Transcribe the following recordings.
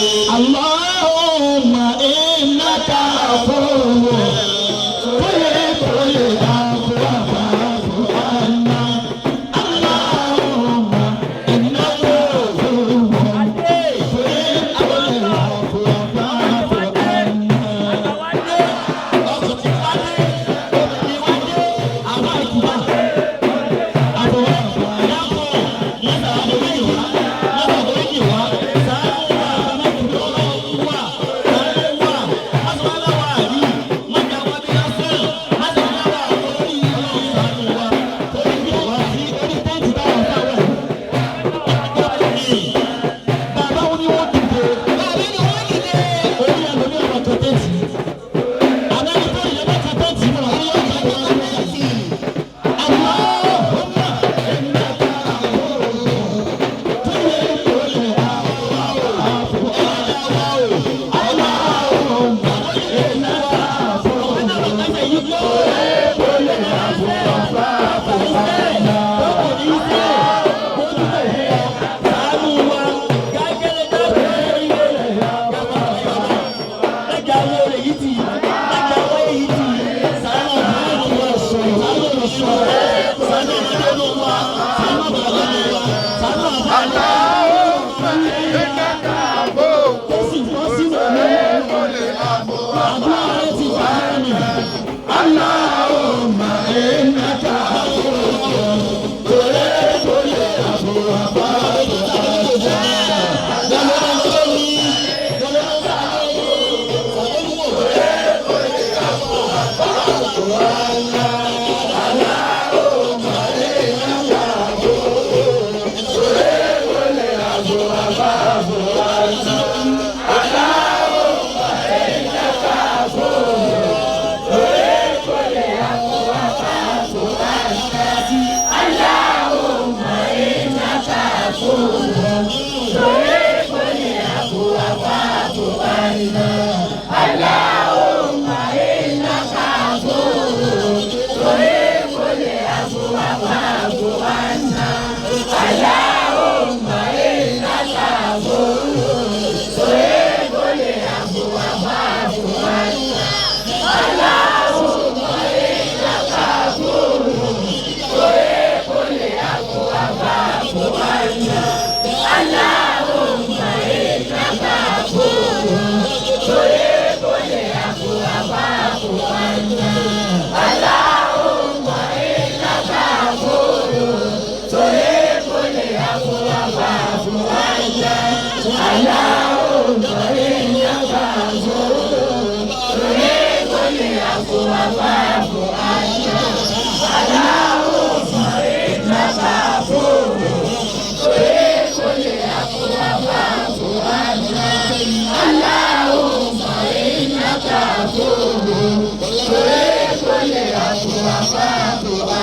اللهم إنك عفو تحب العفو فاعف عنا. اللهم إنك عفو تحب العفو فاعف عنا. Ọkùnrin wá dé, obìnrin wá dé, àwọn ìkùbà àbọ̀wá àyàkọ̀ mọ́tà àbọ̀wéjì wá, mọ́tà àbọ̀wéjì wá, sàánú wà, sàmẹ́kùnrin ọlọ́run wà, sàánú wà, mọ́sálásá wà rí, mọ́jà wà bí lásán, mọ́sálásá wà orí ọlọ́run sàánú wà, orí bí wà sí orí tẹ́ǹtì táwọn sáwẹ̀. Bàbá wọn ni wọ́n dìde, Bàbá ni wọ́n dìde. Orí ẹlòmíràn wọn tó tẹ́ǹtì. Àmọ́ ẹni tó yẹ bá ti tẹ́ǹtì mọ́, orí ọ̀gá ni wọ́n tẹ́ǹtì. اللهم إنك عفو تحب العفو اللهم إنك عفو تحب العفو فاعف عنا. اللهم إنك عفو تحب العفو فاعف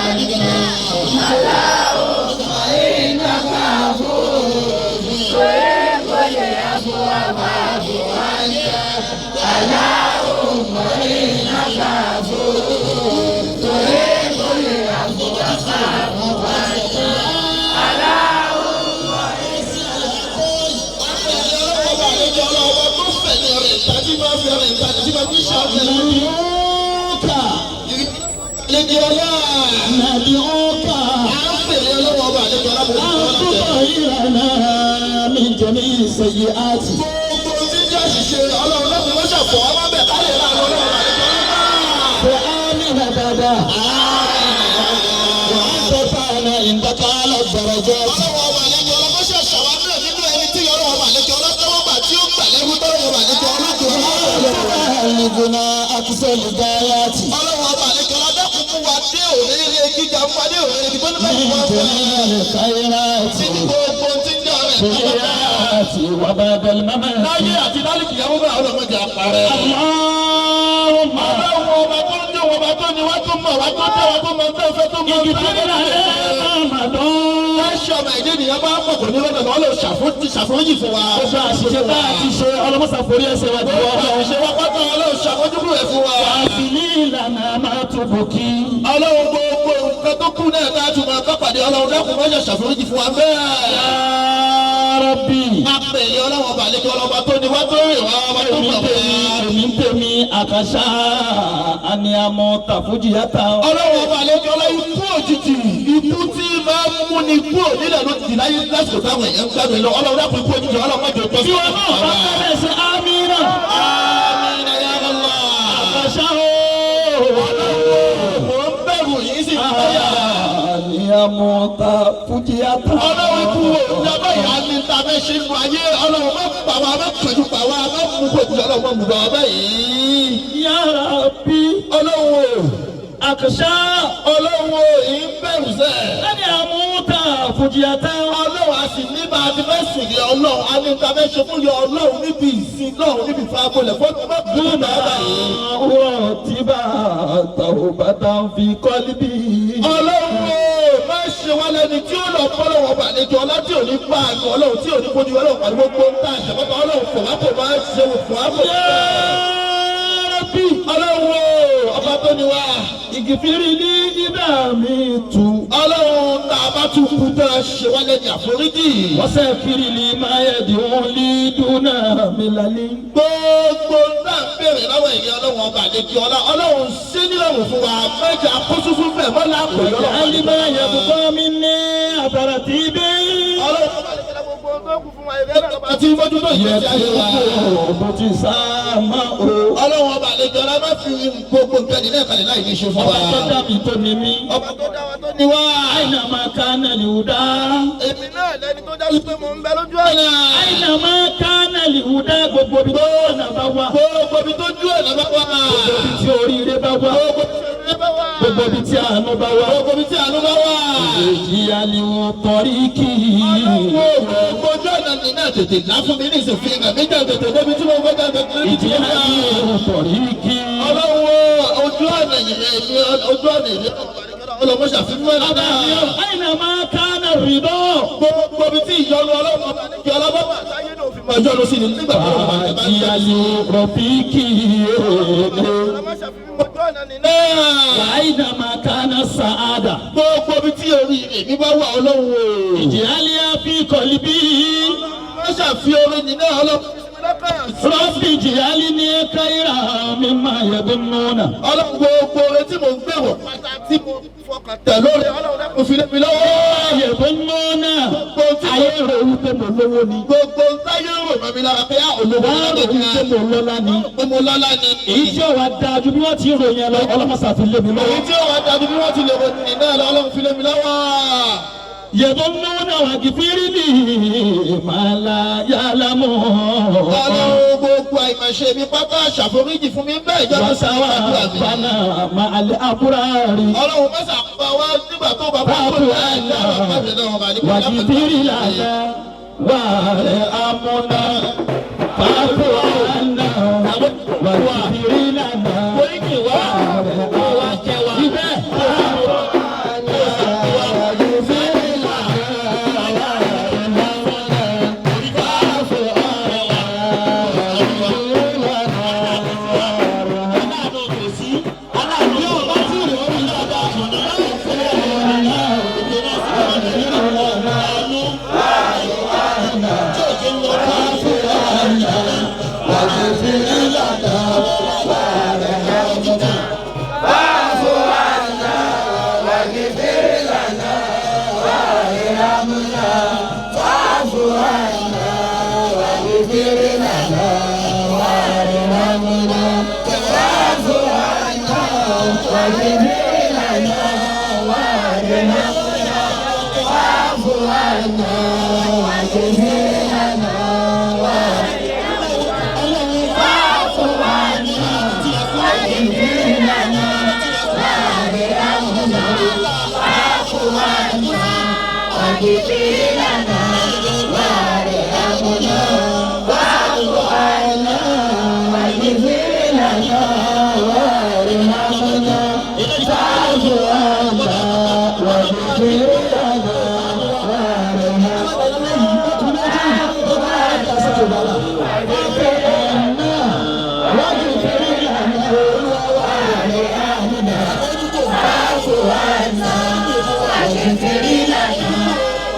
عنا. ندعوك أن تطهرنا من جميع السيئات. وآمن بابا وأن ترفعنا عندك على الدرجات. وتبلغنا أقصى الغايات من جميع الخيرات في الحياة وبعد الممات. Láyé àti lálìkì ìyàwó bá ọlọ́mọdé àpárẹ̀. اللهم Ọlọ́run ọba tó ń jẹ́ ọba tó ní wá tó mọ̀ wá tó tẹ́ wá tó mọ̀ tó fẹ́ tó mọ̀ tó اغفر fẹ́. لنا ما مضى. Láṣọ ọmọ ẹ̀dẹ́ ènìyàn bá pọ̀ kò ní lọ́dọ̀ lọ́wọ́ lè ṣàforíjì fún wa. Gbogbo àṣìṣe tá a ti ṣe ọlọ́mọ́sàforí ẹsẹ̀ wa ti wọ́. Gbogbo àṣìṣe wa pátá Ọlọ́run ṣàmójúkúrò ẹ̀ fún wa. Àfìlí ìlànà máa tó bòkí. Ọlọ́run gbogbo nǹkan tó kù náà tá a tún máa bá pàdé Ọlọ́run dákun má ṣe ṣàforíjì fún wa bẹ́ẹ̀. Rabbi. Apẹ̀lẹ̀ ọlọ́wọ́ balẹ̀kẹ́ ọlọ́ba tó ní wá tó rè wá wá tó Èmi mọ̀ tèmi wá. èmi tèmi àkàṣà àní àmọ́ tàfújìyàtà. Ọlọ́wọ́ balẹ̀kẹ́ ọlọ́ ikú òjijì ikú tí máa ń mú ni kú ònílẹ̀ ló ti láyé lásìkò táwọn èèyàn ń gbádùn lọ. Ọlọ́run dákun ikú òjijì ọlọ́run má jẹ́ ó tọ́ sí Tí wọn náà bá fẹ́rẹ̀ ṣe ámínà. Àmín ya Allah. Àkàṣà ooo. Mò ń bẹ̀rù yìí sì ń báyà. Àní àmọ́ tàfújìyàtà. Ọlọ́run ikú òjijì báyìí á ní ta fẹ́ ṣe nu ayé ọlọ́run má pa wá má kánjú pa wá má mú kó òjijì ọlọ́run má mú bá wa báyìí. Ya Rabbi. Ọlọ́run o. Àkàṣà Ọlọ́run o ì ń bẹ̀rù sẹ́. àní àmọ́ tàfújìyàtà. Ọlọ́run a sì ní bá a ti fẹ́ sìn yẹ ọlọ́run a ní ta fẹ́ ṣe fún yẹ ọlọ́run níbi ìsìn lọ́run níbi ìfagbolẹ̀ fún ọmọ bùnà báyìí. Rọ̀tìbà tàwùbàtà fi kọ́líbì. Ọlọ́run o má ṣe wá lẹ́ni tí ó lọ fọlọ́wọ́ bàlejò ọlá tí ò ní bá a nù ọlọ́run tí ò ní fojú ọlọ́run pàdé gbogbo ń tà ṣẹ̀fọ́tà ọlọ́run fò wá kò má ṣe wò fò wá kò. Ya Rabbi. Ọlọ́run o ọba tó ní wá. Ìgìfìrí ní ibà mi tù. Ọlọ́run tá a bá tún kú tán ṣe wá lẹ́ni àforíjì. Wọ́sẹ̀ kiri ní máyẹ̀dì òun lè dúnà mí lálẹ́. Gbogbo náà ń béèrè lọ́wọ́ ìyẹn ọlọ́run ọba àlejò ọlá ọlọ́run ṣé nílọ́run fún wa mẹ́jà kó súnfún bẹ́ẹ̀ mọ́lá kò yọ ọlọ́run. Àlìmọ́ yẹ̀bùkọ́ mi ní àtàrà tí bí. Ọlọ́run ọba àlejò ọlá gbogbo tó kù fún wa ìrẹ́ náà lọ́ba tí mójútó ìgbésí ayé wa. Yẹ̀bùkọ́ bó ti sá máa o. Ọlọ́run ọba àlejò ọlá má fi gbogbo nǹkan nílẹ̀ kalẹ̀ láì ní ṣe fún wa. Ọba tó dá mi tó ní mí. Ọba tó dá wa tó ní wá. Àìnà máa ká nàlì wúdá. Èmi náà lẹni tó dá sí pé mò ń bẹ lójú ọ̀nà. Àìnà máa ká nàlì wúdá gbogbo ibi tó ọ̀nà bá wà. Gbogbo ibi tó jú ọ̀nà bá wà. Gbogbo ibi tí oríire bá wà. Gbogbo ibi tí oríire bá wà. Gbogbo ibi tí àánú bá wà. Gbogbo ibi tí àánú bá wà. Ìjìyà ni wọ́n tọrí kì í. Gbogbo ojú ọ̀nà ní náà tètè lá fún mi ní ìsìnfín rẹ̀ méjì tètè débi tí mo fẹ́ tètè débi tí Ìjìyà mo ni fẹ́. wọ́n tọrí kì í. Ọlọ́run o, ojú ọ̀nà ìrìn mi ojú ọ̀nà ìrìn ọlọ́mọ ṣàfihàn Ọba mi ò, àyìnà máa ká nà rìbọ̀. Gbogbo ibi tí ìyọnu ọlọ́run ọba ní kí ọlọ́mọ wà sáyé náà fi máa jọ́nu sí ni nígbà tó wà ní Ìjìyà ni rọ̀bì kì í. Àyìnà máa ká nà sàádà. Gbogbo ibi tí orí èmi bá wà ọlọ́run o. Ìjìyà ni a fi kọ̀lí bí. Wọ́n ṣàfihàn orin nínú ọlọ́run. Rọ́bì ìjìyà ni káyìrà mi máa yẹ nùnà. Ọlọ́run gbogbo orin tí mò ń gbèrò pátá tí mo fọkàn tẹ̀ lórí ọlọ́run dákun fi lé mi lọ́wọ́. Yẹ nùnà. Ayé rò wípé mo lówó ni. Gbogbo táyé rò mọ́ mi lára pé á olówó Wọ́n rò wípé mo lọ́lá ni. pé mo lọ́lá ni. Èyí tí ó wá dáa ju bí wọ́n ti ròyìn ẹ lọ, ọlọ́mọṣà fi lé mi Èyí lọ́wọ́. tí ó wá dàbí bí wọ́n ti lè ròyìn náà lọ ọlọ́run fi lé mi lọ́wọ́. Yẹ̀bùnúnà wà kìfìrí ní màlá yàlámù. Ọlọ́run gbogbo àìmọ̀ṣe mi pátá ṣàforíjì fún mi bẹ́ẹ̀ ìjọba Wàsáwà àdúrà mi. fana màálẹ̀ àbúrárì. Ọlọ́run mẹ́sà pa wá nígbà tó bá bá kó Báàbù láì àná wà kìfìrí lànà wà rẹ̀ amúná. Báàbù àná wà kìfìrí lànà wà rẹ̀ amúná. Ibẹ̀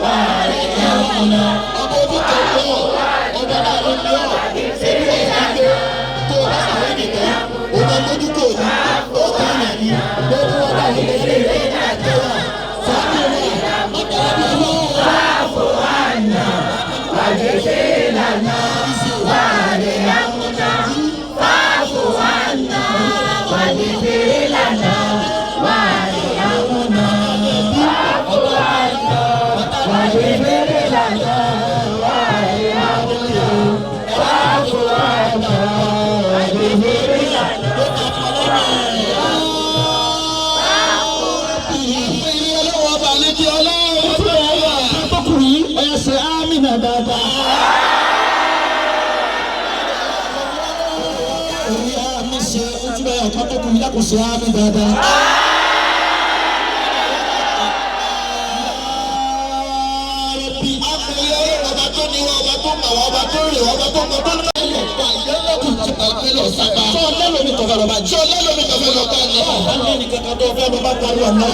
Wà á Kò ṣe àmì dáadáa. Sọ lẹ́lòmí tó fẹ́ lọ bá jẹ́. Sọ lẹ́lòmí tó fẹ́ lọ bá jẹ́. Ọ̀bá lẹ́ni kankan tó fẹ́ lọ bá pariwo àná.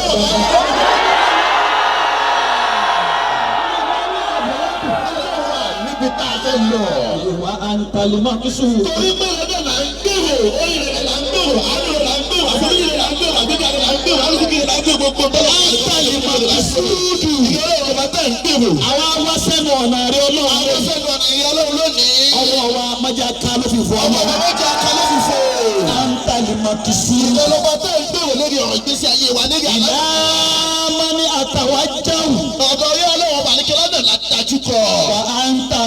Níbi tá a fẹ́ lọ. Ìwà àǹtàlímọ̀ kí sùn. Torí pé ọdún là ń gbèrò, orí rẹ̀ là ń gbèrò, àánú rẹ̀ là ń gbèrò, àforíjì rẹ̀ là ń gbèrò, àgbéga rẹ̀ là ń gbèrò, àrísìkí rẹ̀ là ń gbèrò, gbogbo tọ́lá. Àǹtàlímọ̀ kí sùúrù. Ìyọ́rọ̀ ọba tẹ̀ ń gbèrò. Àwa wá sẹ́nu ọ̀nà rẹ̀ Ọlọ́run. Àwọn sẹ́nu ọ̀nà ìyá Ọlọ́run lónìí. Ọwọ́ wa májà ká ló fi fọ́. Ọmọ ọmọ méjì aka ló fi fò. Àǹtàlímọ̀ kí sùúrù. Ìjọba tẹ̀ ń gbèrò lórí ọ̀rọ̀ ìgbésí ayé wa lórí àlá. Ìlà mani àtàwà jáwù. Ọ̀dọ̀ yóò Ọlọ́run ọba àlékè lọ́dọ̀ la dájú kọ. Wà á ń ta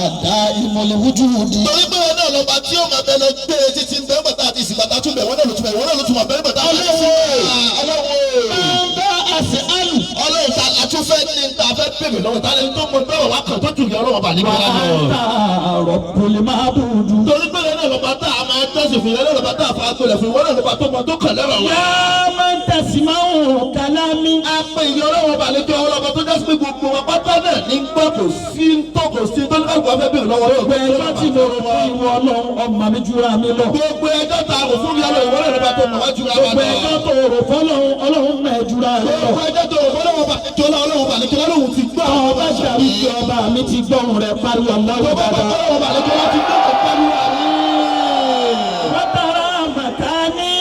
àdá ìmọ̀lẹ̀ wújú di. Torí pé wọn náà lọ́ba tí ó máa bẹ lọ gbé títí ń bẹ bàtà àti ìsìn bàtà tún bẹ̀ wọ́n náà ló tún bẹ̀ wọ́n náà ló tún bẹ̀ bàtà. Ọlọ́run Bá a sì álù. Ọlọ́run ta la tún fẹ́ ní ta fẹ́ bèrè lọ́wọ́ ta lẹni tó mọ bẹ́ẹ̀ wá kàn tó jù ní Ọlọ́run ọba àlékè Wà á lọ́dọ̀. ń ta rọ̀bùlì máa bùdù. Torí pé wọn náà lọ́ba tá a máa tẹ̀sí fún ìrẹ́lẹ́ lọ́ba tá a fa agbẹ̀lẹ̀ fún ìwọ́n náà lọ́ba tó mọ tó kàn lẹ́rọ̀ wọn. Yá máa ń tẹ̀sí máa ń kàlámì. A pè ìyá Ọlọ́run ọba àlékè ọlọ́ba tó jásí pé gbogbo wa pátá náà ní gbọ́ kò sí ń tọ́ kò sí tó ní kálukú wa fẹ́ bèrè lọ́wọ́ Ọlọ́run. Gbogbo ẹjọ́ tí mo rò fún ìwọ Ọlọ́run ọmọ mi jura mi lọ. Gbogbo ẹjọ́ ta rò fún ìyá Ọlọ́run ìwọ́n náà lọ́ba tó mọ̀ wá jura wa Gbogbo lọ. ẹjọ́ tó rò fọ́lọ́run Ọlọ́run mọ̀ ẹ́ jura rẹ lọ. Gbogbo ẹjọ́ tó rò fún Ọlọ́run ọba àlékè Ọlọ́run ọba àlékè Ọlọ́run ti gbọ́. Ọba dàbí kí ọba mi ti gbọ́hùn rẹ̀ pariwo Allahu Gbogbo dáadáa. Ọlọ́run ọba àlékè Ọlọ́run ti gbọ́ pẹ̀lú àmín. Wátara màkání.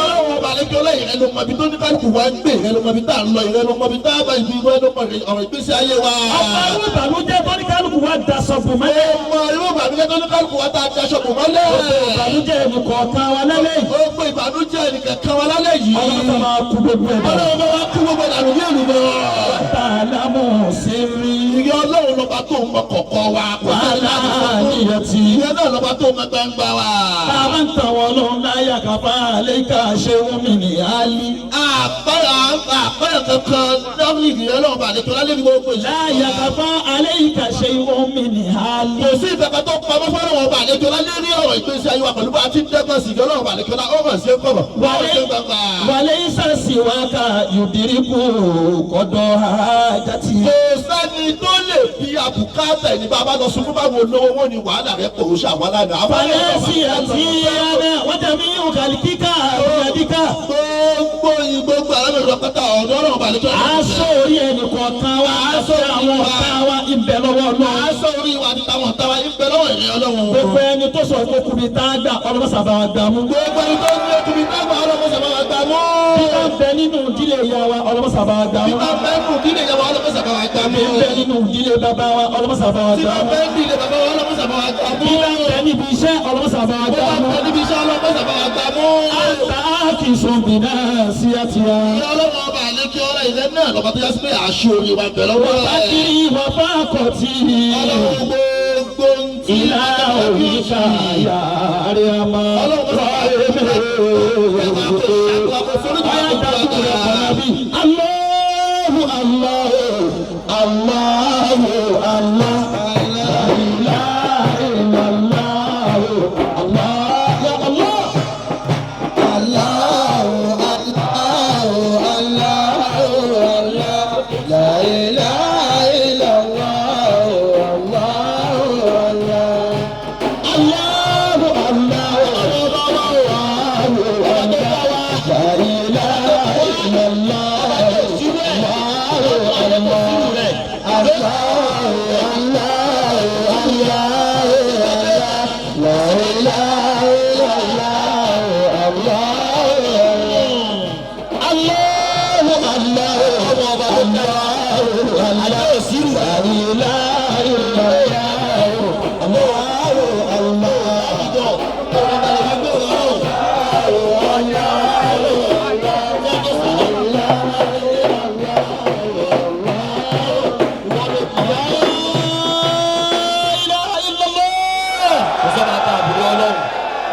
Ọlọ́run ọba àlékè Ọlọ́run ìrẹ́ ló mọ ibi tó ní kálukú wa ń gbé, ìrẹ́ ló mọ ibi tá à ń lọ, ìrẹ́ ló mọ ibi tá a bá ibi ìrẹ́ ló mọ ọ̀rọ̀ ìgbésí ayé wa. Ọba irú ìbànújẹ́ tó ní kálukú wa daṣọ bò mọ́lẹ̀. Ọmọ irú ìbànújẹ́ tó ní kálukú wa tá a daṣọ bò mọ́lẹ̀. Ìbànújẹ́ ẹnìkọ̀ọ̀kan wa lálẹ́ yìí. Gbogbo ìbànújẹ́ ẹnìkankan wa lálẹ́ yìí. Ọlọ́run tó máa kú gbogbo ẹ̀ dànù. Ọlọ́run bá wa kú gbogbo ìdànù bí èlùbọ́. Tàlámù sírí. Ìyẹn Ọlọ́run lọ́ba tó ń mọ kọ̀kọ̀ wa. Wàhálà níyàtì. Ìyẹn náà lọ́ba tó ń mọ gbangba wa. Bàbá ń tàn wọ́n lọ́n láyà kápá àlékà ṣé wọ́n mi ní álí. Àpẹẹrẹ àpẹẹrẹ kankan lọ́rùn ìyẹn Ọlọ́run bá àlejò lálẹ́ ní gbogbo ìṣẹ́. Láyà kápá àlékà ṣé wọ́n mi ní álí. Kò sí ìfẹ́kẹ́ tó pamọ́ fọ́lọ́run ọba àlejò lálẹ́ ní ọ̀rọ̀ ìgbésí ayé wa pẹ̀lú bá a ti ń dẹ́gbọ̀n sí ìyẹn Ọlọ́run bá àlejò lá ó mọ̀ sí kọ̀rọ̀ ó mọ̀ sí gbangba. Wàlẹ́ ìsàsì wa ká yòdìríkù kọ́dọ̀ àjàtì. Kò sẹ́ni tó lè fi àbùkátà ẹni bá a bá lọ sunkún báwo lówó owó ni wàhálà rẹ kò ń ṣàwálà náà. Wàlẹ́ sí àti ẹ̀rẹ́ wọ́n jẹ́ mi ò kàlíkíkà àbíyàdíkà. Gbogbo gbogbo alábẹ̀rẹ̀ pátá ọ̀dọ́ Ọlọ́run bá àlejò. Aṣọ orí ẹnì kọ̀ọ̀kan wa, aṣọ àwọn ọ̀tá wa ìbẹ̀ lọ́wọ́ Ọlọ́run. Aṣọ orí wa ti táwọn táwa ń bẹ lọ́wọ́ ìrìn Ọlọ́run. Gbogbo ẹni tó sọ pé kùbí tá a gbà ọlọ́mọsàbà wa gbà mú. Gbogbo ẹni tó ń gbé kùbí tá a gbà ọlọ́mọsàbà wa gbà mú. Bí wọ́n bẹ nínú ìdílé ìyá wa ọlọ́mọsàbà wa gbà Bí mú. wọ́n bẹ nínú ìdílé ìyá wa ọlọ́mọsàbà wa gbà mú. Bí wọ́n bẹ nínú ìdílé bàbá wa ọlọ́mọsàbà wa Tí gbà wọ́n mú. bẹ nínú ìdílé bàbá wa ọlọ́mọsàbà wa gbà mú. Bí wọ́n bẹ níbi iṣẹ́ ọlọ́mọsàbà wa Bí gbà wọ́n mú. bẹ níbi iṣẹ́ ọlọ́mọsàbà wa gbà mú. Àtà kìsùn bìnà sí àtìyá. Ìyá Ọlọ́run ọba àlékí ọlá ìrẹ́ náà lọ́ba tó yá sí pé àṣọ orí wa bẹ̀ lọ́wọ́ rẹ̀. Wàfákìrì wàfákọ̀tì. Ọlọ́run gbogbo ń tí Ìlà òrìṣà yàrá àmà. Allahu Allahu Allahu Allah. La ilaha illallah. Allah ya Allah. Allahu Allahu Allahu Allah. La ilaha illallah. Allahu Allah.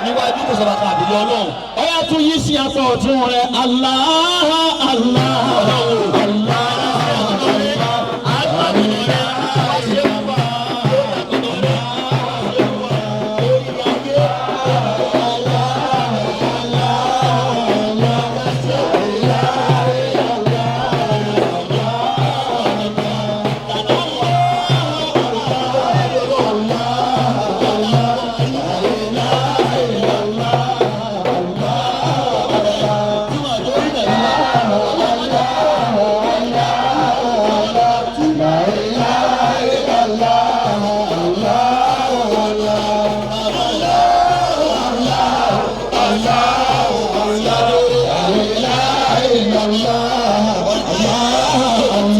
Níwájú kò sọ̀rọ̀ kan àbílẹ̀ Ọlọ́run. Ọyá tún yí sí apá ọ̀tún rẹ̀. Allah Allah Allah. La ilaha illallah. Allah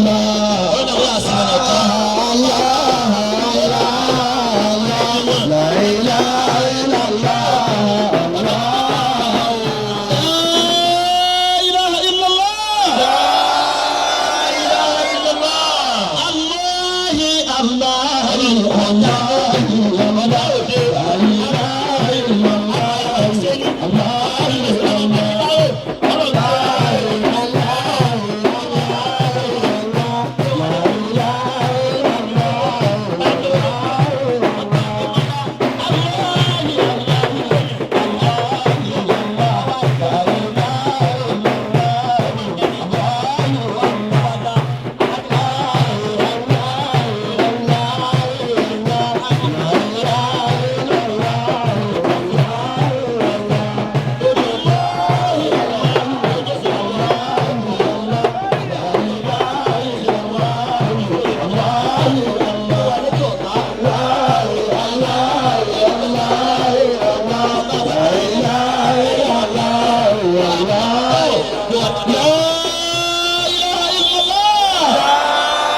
Allah Allah.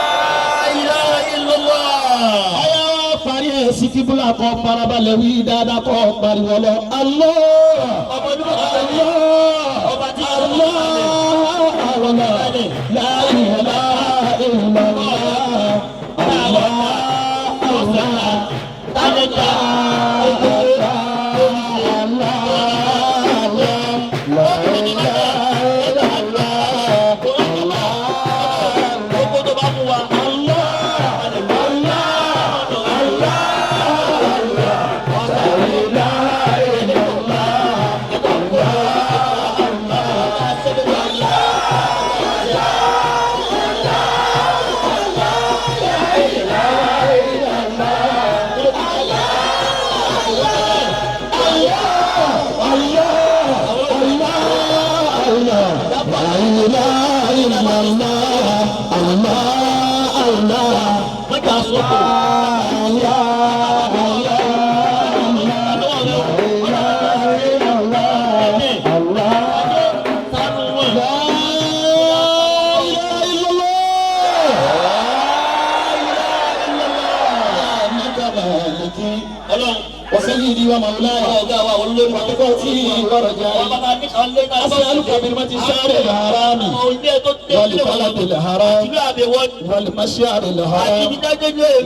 La ilaha illallah. Ọyá parí ẹ̀ sí kíbúlà kọ́ farabalẹ̀ wí dáadáa kọ́ pariwo lọ. Allah Allah Allah La ilaha illallah. Allah Allah La ilaha illallah. وسيدي ومولاي وقوتي ورجائي أسألك برمة الشهر الحرام والبلد الحرام والمشعر الحرام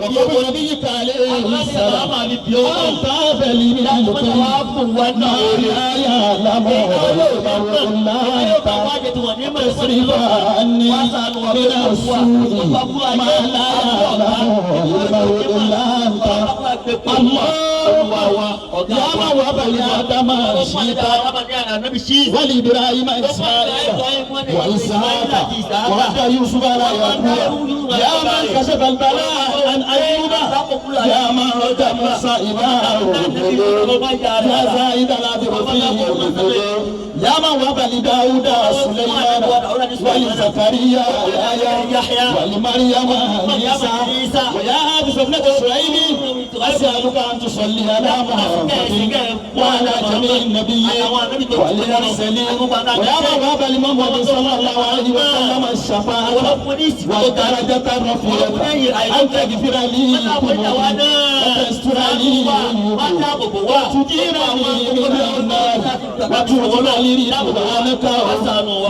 وقبر نبيك عليه السلام أنت لي من الخير ما لا يعلم إلا أنت تصرف عني من السوء ما لا يعلم إلا أنت الله يا من وهب لآدم شيتا ولإبراهيم إسماعيل وإسحاق وهب يوسف على يعقوب يا من كشف البلاء عن أيوب يا من رد موسى إلى يا زاهد العذر فيه يا من وهب لداود سليمان ولزكريا يحيى ولمريم عيسى ويا حافظ ابنة شعيب أسألك أن تصلي على محمد وعلى جميع النبيين والمرسلين ويا من وهب لمحمد صلى الله عليه وسلم الشفاعة والدرجة الرفيعة أن تغفر لي ذنوبي وتستر لي عيوبي وتجيرني من النار وتغفر لي رضوانك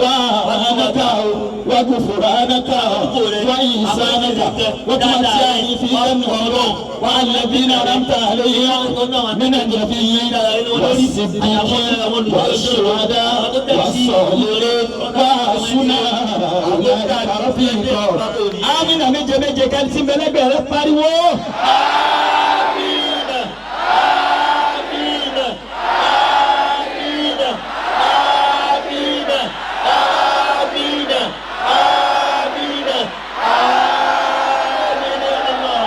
وأمانك وغفرانك وإحسانك وتمتعني في جنتك وعلى الذين أنعمت عليهم من النبيين agbára lé wọn lórí. Àwọn àwọn olùkọ́ والشهداء والصالحين وحسن أولئك رفيقا. Amina méje méje kẹ́ni tí ń bẹ lẹ́gbẹ̀ẹ́ rẹ pariwo. Amina. Amina. Amina. Amina. Amina. Amina. Amina ya Allah.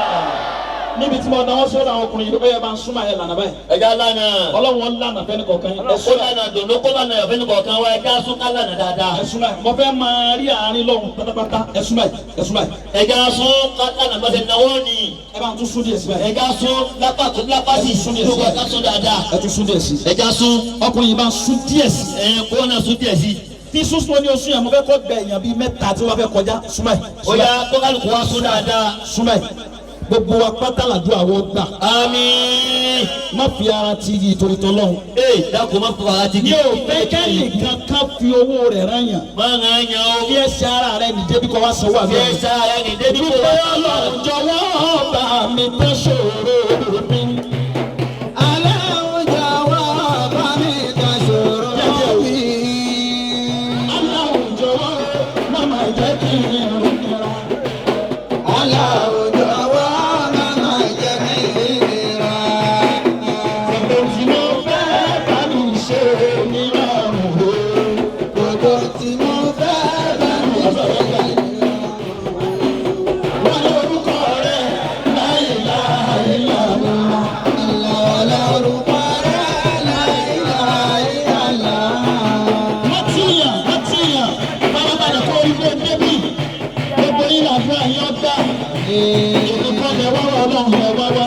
Níbi tí mo náwó sọ́dọ̀ àwọn ọkùnrin yìí ó yẹ bá ń súnmọ́ ẹ̀ lànà báyìí. Ẹja lánàá. Ọlọ́run lànà fẹ́ni kọ̀ọ̀kan yín. Ẹ Kó súnmọ́ lánàá dùnú kó lánàá yọ̀fẹ́ ní kọ̀ọ̀kan wa ẹja sún ká lánàá dáadáa. ẹ súnmọ́ ẹ̀. Mo fẹ́ máa rí àárín lọ́hùn pátápátá. Ẹ súnmọ́ ẹ̀ ẹ súnmọ́ ẹ̀. Ẹja sún ká lánàá bá ṣe náwó ni. Ẹ bá ń tún sún díẹ̀ sí báyìí. Ẹja sún lápá tó lápá sí gbogbo ẹja sún dáadáa. Ẹ tún sún díẹ̀ sí. Ẹja sún Ọkùnrin yìí bá ń sún díẹ̀ sí. ẹ kó náà sún díẹ̀ sí. Tí sísun ní oṣù yẹn mo fẹ́ kọ́ gbẹ èèyàn bíi mẹ́ta tí wọ́n fẹ́ kọjá súnmọ́ ẹ̀. Ó yá kó kálukú wa sún dáadáa. Súnmọ́ ẹ̀. Gbogbo wa pátá làdúrà wọ́n gbà. Àmín. Má fi ara ti igi torí tọ́lọ́hún. Ee dákun má fọ ara ti Mi ò fẹ́ kẹ́nìkan kan fi owó rẹ̀ rán yàn. Má ń yan o. Fi ẹsẹ̀ ara rẹ̀ nìjẹ́ bí kò wá sanwó àbí Fi ọ̀rẹ́. ẹsẹ̀ ara ẹni débi kó Dúpẹ́ Ọlọ́run jọ̀wọ́ bá mi tán ṣòro mi. Aláwọ̀ jọ̀wọ́ bá mi kan ṣòro mi. Ọlọ́run jọ̀wọ́ má má jẹ́ kí n rìn nira. Aláwọ̀ jọ̀wọ́ má má jẹ́ kí n nira. Gbogbo tí mo fẹ́ bá mi ṣe nírọ̀rùn o. Gbogbo tí mo fẹ́ bá mi ṣe Wọ́n lórúkọ rẹ̀ láì láì lọ́nà. lórúkọ rẹ̀ láìláìlá. Mọ́tíyàn mọ́tíyàn farabalẹ̀ kó orí kó débì. Gbogbo yín làdúrà yín ọgbà. Èmi kọ́ lẹ wá wá ọlọ́run lẹ wá wá.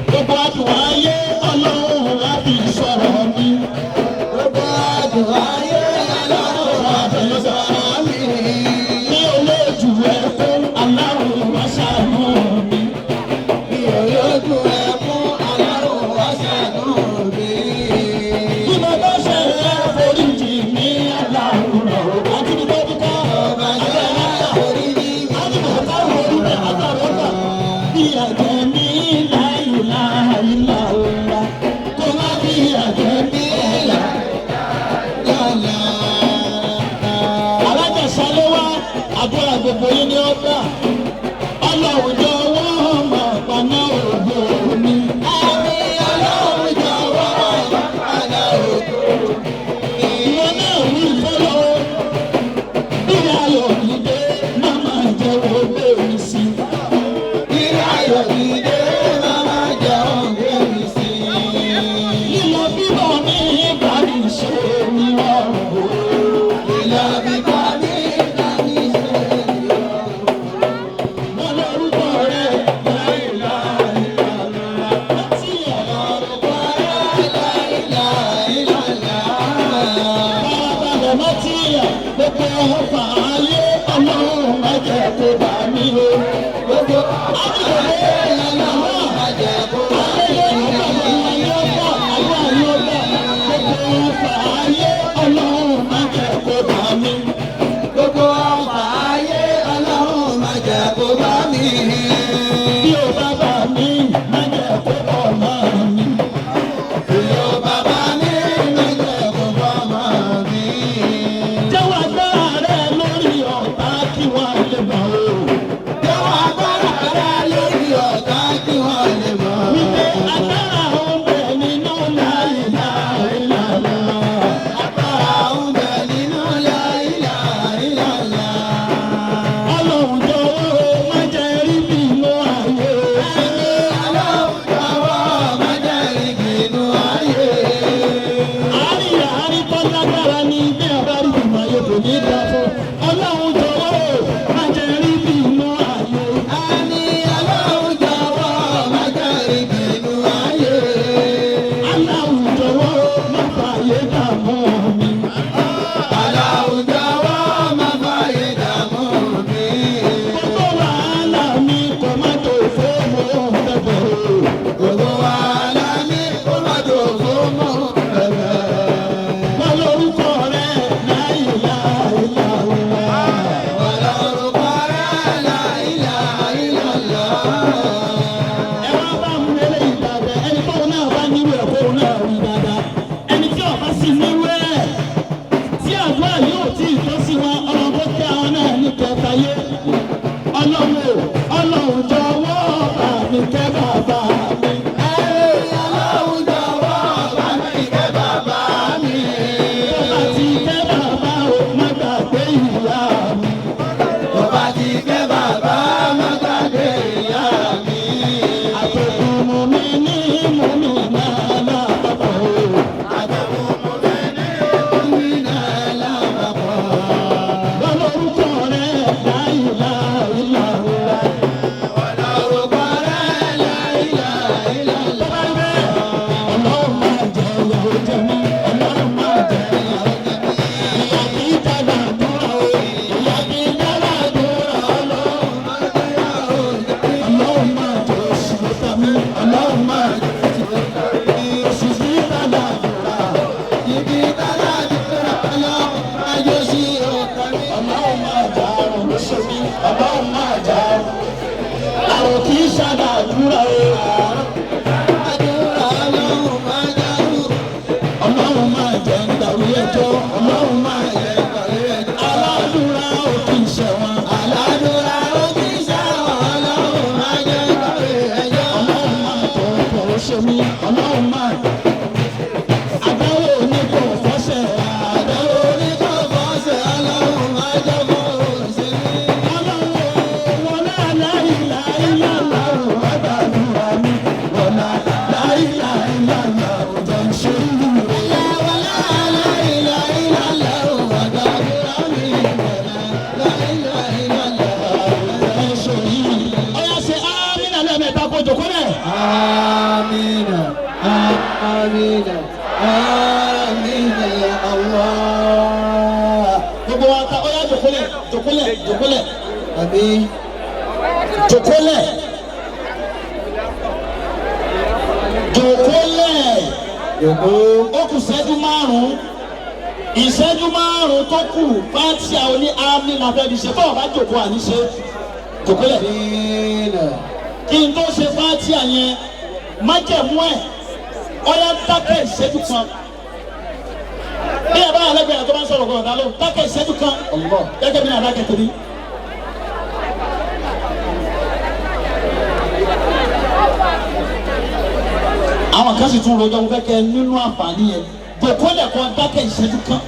Gbogbo àdùn ayé ọlọ́run á fi sọ̀rọ̀ mi. Gbogbo àdùn ayé ọlọ́run á fi sọ̀rọ̀ mi. Mi ò lójú ẹkún aláwọ̀ wá ṣàánú mi. Mi ò lójú ẹkún alárùn wá ṣàánú mi. Bí mo bá ṣe é foríjì mi aláwọ̀ rọ̀. Àti bí bọ́bí kọ́ Ọba ṣe orí mi. àti bàbá orí rẹ̀ àtàwọn ọ̀gá. Bí àjẹ́ mi láyò láyò láwùrà. Kó má bí àjẹ́ mi láyò. Lọ́la. Alájẹsálé wá àdúrà gbogbo yín ní ọgbà. Ọlọ́run jọ̀wọ́ máa paná ògo mi. Àmì ọlọ́run jọ̀wọ́ padà ògo mi. Ìwọ náà wí fọlọ́ bí ayọ̀ mi dé má máa jẹ́ owó mi sí. Bí ayọ̀ mi dé, màmá jẹ́ òǹgbẹ mi sí. Lílọ bíbọ̀ mi bá mi ṣe ní ọ̀rùn o. Lílọ bíbọ̀ mi bá mi ṣe ìrọ̀rùn. Mo lórúkọ rẹ̀ láì láì lọ́la. Láti ọ̀rọ̀ farabalẹ̀ má ti yà gbogbo ọ̀fà ayé ọlọ́run má jẹ́ kó bá mi o. Gbogbo ayé ọlọ́run má jẹ́ kó bá mi o. Gbogbo ọ̀fà ayé ọlọ́run má jẹ́ kó bá mi. Gbogbo ọ̀fà ayé ọlọ́run má jẹ́ kó bá mi. Bí o bá bá mi, má jẹ́ kó bọ̀ mọ́ mi. Ìyó bàbá mi má jẹ́ kó bọ́ mọ́ mi. Jẹ́wọ́ agbára rẹ. kóun náà rí dáadáa. Ẹni tí ọba sì nírú ẹ̀ tí àdúrà yóò tí ì tọ́ sí wọn, ọlọ́run kó tẹ́ àwọn náà ní kẹta yé. Ọlọ́run o, ọlọ́run jọ̀wọ́ bá mi kẹ́ bàbá mi. Ọlọ́run jọ̀wọ́ bá mi kẹ́ bàbá mi. Tó bá ti kẹ́ bàbá o, má gbàgbé ìyá mi. Tó bá ti kẹ́ bàbá, má gbàgbé ìyá mi. Àtẹ̀kùn mú mi ní mú mi náà lápapọ̀ o. Àtẹ̀kùn mú mi ní omi náà lápapọ̀. Lọ́lọ́rúkọ rẹ̀ láìláìláìlá. Ọlọ́run rẹ̀ láìláìláìlá. Tó bá rí bẹ́ẹ̀, Ọlọ́run máa jẹ ìyàwó jẹ mí, Ọlọ́run máa jẹ ìyàwó jẹ mí. Ìyá kì í dàgbà dúrà o, ìyá kì í dàgbà dúrà Ọlọ́run. Ọlọ́run máa jẹ oṣù tó mí, Ọlọ́run máa jẹ oṣù tí dàgbà dúrà. Ibi tálá dúró Ọlọ́run máa jó sí ọkàn mi. Ọlọ́run máa jẹ àrùn ló ṣe mí, Ọlọ́run máa jẹ àrùn. Àrùn kì í ṣàdàdúrà o. Àdúrà Ọlọ́run máa járù. Ọlọ́run máa jẹ ń dàrú ẹjọ́, Ọlọ́run máa jẹ aládùúrà ò kì í ṣẹ̀wọ̀n. Àládùúrà ó kì í ṣàwọn Ọlọ́run máa jẹ́ kọ́rẹ́ ẹjọ́. Ọlọ́run máa jẹ ọkọ̀ ó ṣe mí, Ọlọ́run máa àdáwò oníkó fọ́ṣẹ̀ Àdánwò oníkó fọ́ṣẹ̀ Ọlọ́run máa jẹ́ kó ṣe mí. Ọlọ́run wọlé aláìláìláìlá àgbàdúrà mi wọlé aláìláìláìlá òjò ń ṣe ìlú rẹ̀. Wọlá aláìláìláìlá àgbàdúrà mi. Wọlá aláìláìláìlá Òjò ń ṣe ìlú. Ọya ṣe ámínà lẹ́ẹ̀mẹ́ta kó jòkó lẹ̀. Amina, amina, amina ya Allah. Gbogbo wa ta ọya jòkó lẹ̀ jòkó lẹ̀ jòkó lẹ̀ Àmín. jòkó lẹ̀ jòkó lẹ̀. Jòkó. Ó kù ìṣẹ́jú márùn-ún, ìṣẹ́jú márùn-ún tó kù fátíà oní ámì la fẹ́ fi ṣe bọ́ọ̀ bá jòkó àníṣe jòkó lẹ̀. Amina. Kí n tó ṣe fátíà yẹn májẹ̀mú ẹ̀ ọ̀yá dákẹ́ ìṣẹ́jú kan. Bí ẹ bá alẹ́gbẹ̀rẹ̀ tó bá ń sọ̀rọ̀ kọ̀ ọ̀dà lóhùn, dákẹ́ ìṣẹ́jú kan gẹ́gẹ́ bí náà dákẹ́ torí. Àwọn kan sì tún rojọ́, mo fẹ́ kẹ́ nínú àǹfààní yẹn, jòkó lẹ̀ kọ́ dákẹ́ ìṣẹ́jú kan.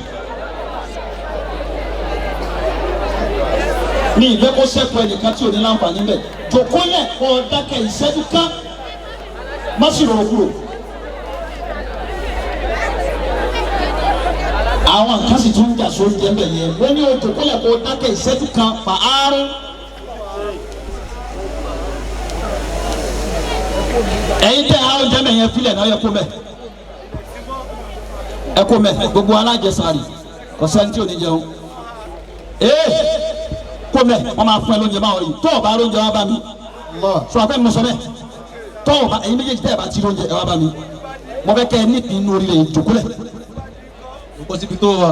Mi ìfẹ́ kó sẹ́kù ẹnìkan tí ò ní láǹfààní bẹ̀, jòkó lẹ̀ kọ́ dákẹ́ ìṣẹ́jú kan, má sì rọrùn kúrò. Àwọn kan sì tún ń jà sórí jẹ́ mbẹ̀ yẹn, wọ́n ní o jòkó lẹ̀ kọ́ dákẹ́ ìṣẹ́jú kan fà áárún. Ẹ̀yin tẹ́ àwọn jẹ́ mbẹ̀ yẹn filẹ̀ náà yẹ kó mẹ́ ẹ kó mẹ́ gbogbo alájẹsàrì kò sẹ́ni tí ò ní jẹun. Ee kó mẹ́ wọ́n máa fún ẹ lóúnjẹ máa rí tó o bá lóúnjẹ wá bá mi sọ àfẹ́ mi sọ bẹ́ẹ̀ tó o bá ẹ̀yin méjèèjì tẹ́ ẹ bá ti lóúnjẹ ẹ wá bá mi. Mo fẹ́ kẹ́ ẹ nípìn inú orí rẹ̀ jòkólẹ̀. Kò síbi tó wà.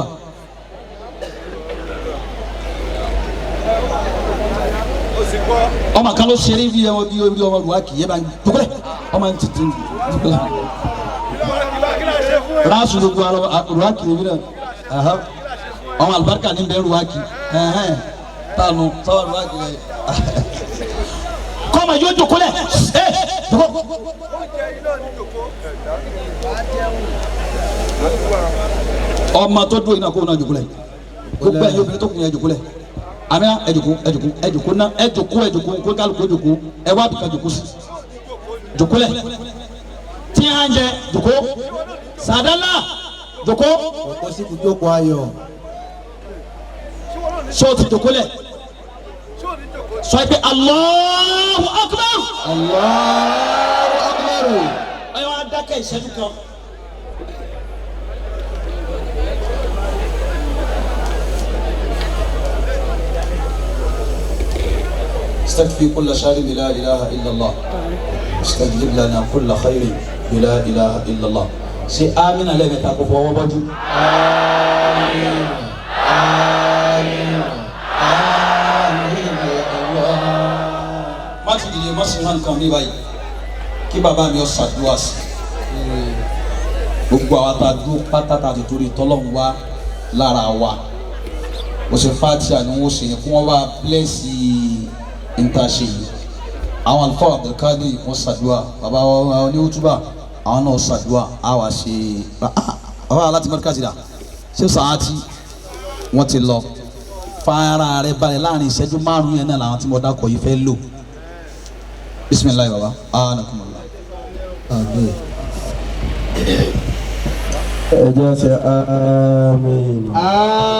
Ọmọ kan ló ṣeré bí ọmọ bí ọmọ ruwa kì í yé bá ń jòkólẹ̀ ọmọ ń tètè jòkólẹ̀ rasu gbogbo alọ ruwa kì í bí náà ọmọ alibarika ní bẹ́ẹ̀ ruwa kì í tánu sábà ruwa kì í kọ́mọ yóò jòkólẹ̀ ẹ jòkó. Ọmọ tó dúró yìí náà kó o náà jòkólẹ̀, gbogbo ẹ̀yin obìnrin tó kù yẹn jòkólẹ̀, àmì ẹ jòkó ẹ jòkó ẹ jòkó ná ẹ jòkó ẹ jòkó kó kálukú jòkó ẹ wá bìkan jòkó sí jòkólẹ̀ tí a ń jẹ jòkó sàdálà jòkó. Kò sí ibùjókòó ayọ̀. Sọ ti jòkólẹ̀ sọ pé Allahu Akbar. Allahu Akbar. Ẹ wá dákẹ́ ìṣẹ́jú kan. استكفي كل شر بلا إله إلا الله، استجلب لنا كل خير بلا إله إلا الله. Ṣe amina lẹ́ẹ̀mẹ́ta kó fọwọ́ bọ́jú. Amina, amina, amina ya Allah. Má ti dìde, má sì má nǹkan mi báyìí kí bàbá mi ó ṣàdúrà sí. Gbogbo àwọn tá a dúró pátá tá a ti torí tọ́lọ́run wá lára wa, ó ṣe fatia ni wọ́n ṣe kí wọ́n bá bílẹ̀sì níta ṣe yìí. Àwọn àlùfáà Abdulkadir wọ́n ṣàdúrà, bàbá wa ní òtúbà àwọn náà ṣàdúrà, á wà ṣe bàbá aláti mọ́tíkàsí dà ṣé sàátì wọ́n ti lọ fara rẹ balẹ̀ láàrin ìṣẹ́jú márùn-ún yẹn náà làwọn tí mo dákọ̀ yìí fẹ́ lò. Bisimilayi baba anakumala. Ẹ jẹ́ ṣe àmín.